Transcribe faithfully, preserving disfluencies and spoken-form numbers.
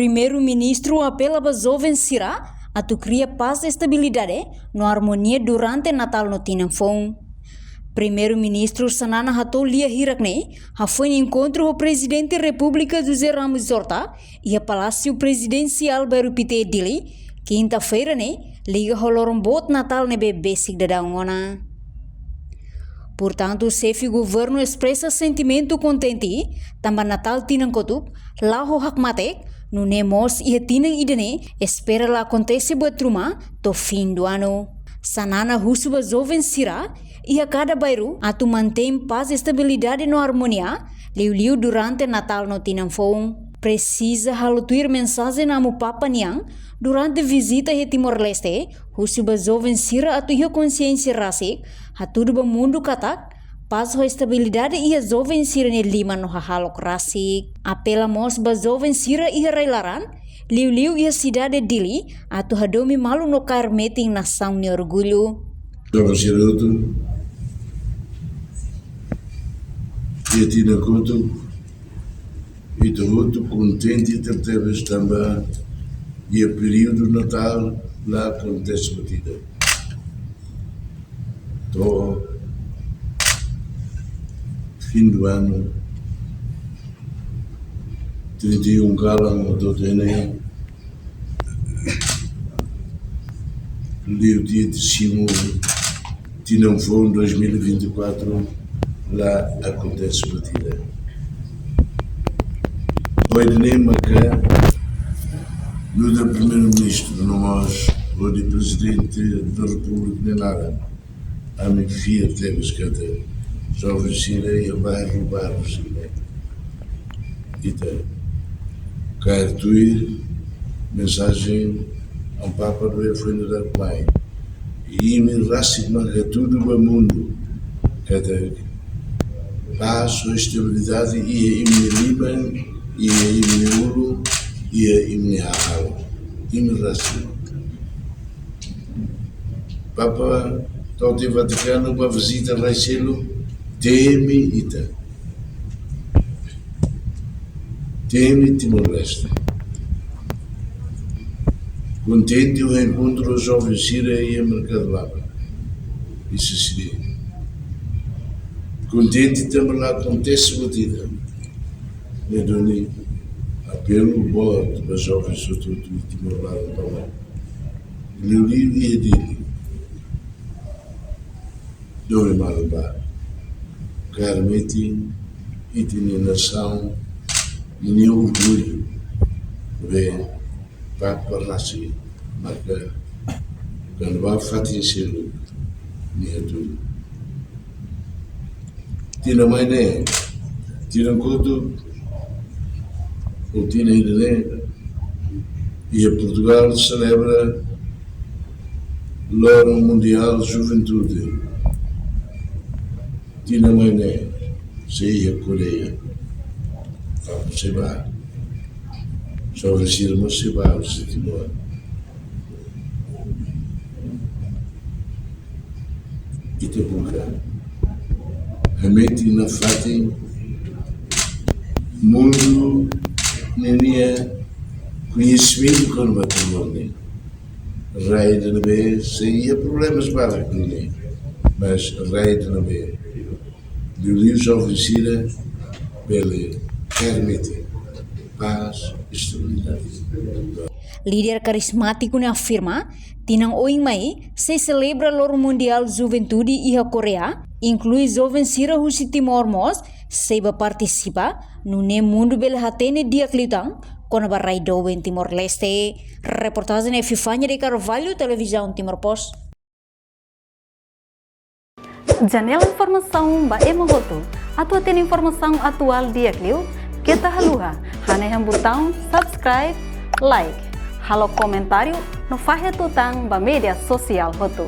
Primeiru-Ministru apela ba joven sira atu kria pás, estabilidade no armonia durante Natál no Tinan Foun. Primeiru-Ministru Xanana hato'o lia hirak ne'e hafoin enkontru ho Prezidente Repúblika José Ramos Horta iha Palásiu Prezidensiál Bairru Pité, Dili, kinta-feira ne'e, liga ho loron boot Natál ne'ebé besik daudaun ona. Portantu, xefe governu espresa sentimentu kontente tanba Natál tinan kotuk la'o ho hakmatek, nune'e mós iha tinan ida-ne'e espera la akontese buat ruma to'o fim do ano. Xanana husu ba joven sira iha kada bairru atu mantein pás, estabilidade no armonia, liuliu durante Natál no Tinan Foun. Presiza halo tuir mensajen Amu Papa nian durante vizita iha Timor-Leste, husu ba joven sira atu iha konsiénsia rasik, hatudu ba mundu katak pás ho estabilidade iha joven sira-nia liman no hahalok rasik. Apela mós ba joven sira iha rai-laran, liuliu iha sidade Dili, atu hadomi malu no kaer metin nasaun nia orgullu. Joven sira hotu, iha tinan kotuk, ita hotu kontente tebetebes tanba iha períodu Natál la akontese buat ida. To'o fim do ano, trinta e um kalan hotu-hotu ne'e, liu dia décimo, Tinan Foun dois mil e vinte e quatro, la akontese buat ida. Ohin ne'e maka nu'udar Primeiru-Ministru no mós hodi Prezidente da Repúblika nia laran, ami fiar tebes katak joven sira iha bairru-bairru sira, ita kaer tuir mensajen Amu Papa nia referen-, nia refere mai. Imi rasik mak hatudu ba mundu katak pás ho estabilidade iha imi-nia liman, iha imi-nia ulun, iha imi-nia hahalok. Imi rasik. Papa to'o iha Vatikanu ba vizita rai seluk, temi ita, temi Timor-Leste. Kontente ho enkontru ho joven sira iha Merkadu Lapa, iha Sisiri. Kontente tanba la akontese buat ida. Ne'e duni apelu boot ba joven hotu-hotu iha Timor laran tomak, liuliu iha Dili, domin malu ba kaer metin ita-nia nasaun, ninia orgullu, be Papa rasik maka kuandu ba fatin seluk nia hatudu. Tinan mai ne'e, tinan kotuk, ou tinan ida-ne'e, iha Portugal selebra Loron Mundiál Juventude. Tinan mai ne'e, sei iha Koreia. Papa sei bá. Joven sira mós sei bá, sei Timor. Ita buka hametin nafatin mundu ninia koñesimentu kona-ba Timor nian. Rai ida ne'ebé sei iha problemas barak nian, mas rai ida ne'ebé liuliu joven sira bele kaer metin pás, estabilidade. Líder karizmátiku ne'e afirma, tinan oin mai sei selebra Loron Mundiál Juventude iha Koreia, inklui joven sira husi Timor mós sei bá partisipa, nune'e mundu bele hatene di'ak liután kona-ba rai doben Timor-Leste. Reportajen Epifania de Carvalho, Televizaun Timor Post. Janela informasaun ba ema hotu. Atu hatene informasaun atuál di'ak liu, keta haluha hanehan butaun subscribe, like, halo komentáriu no fahe tutan ba média sosiál hotu.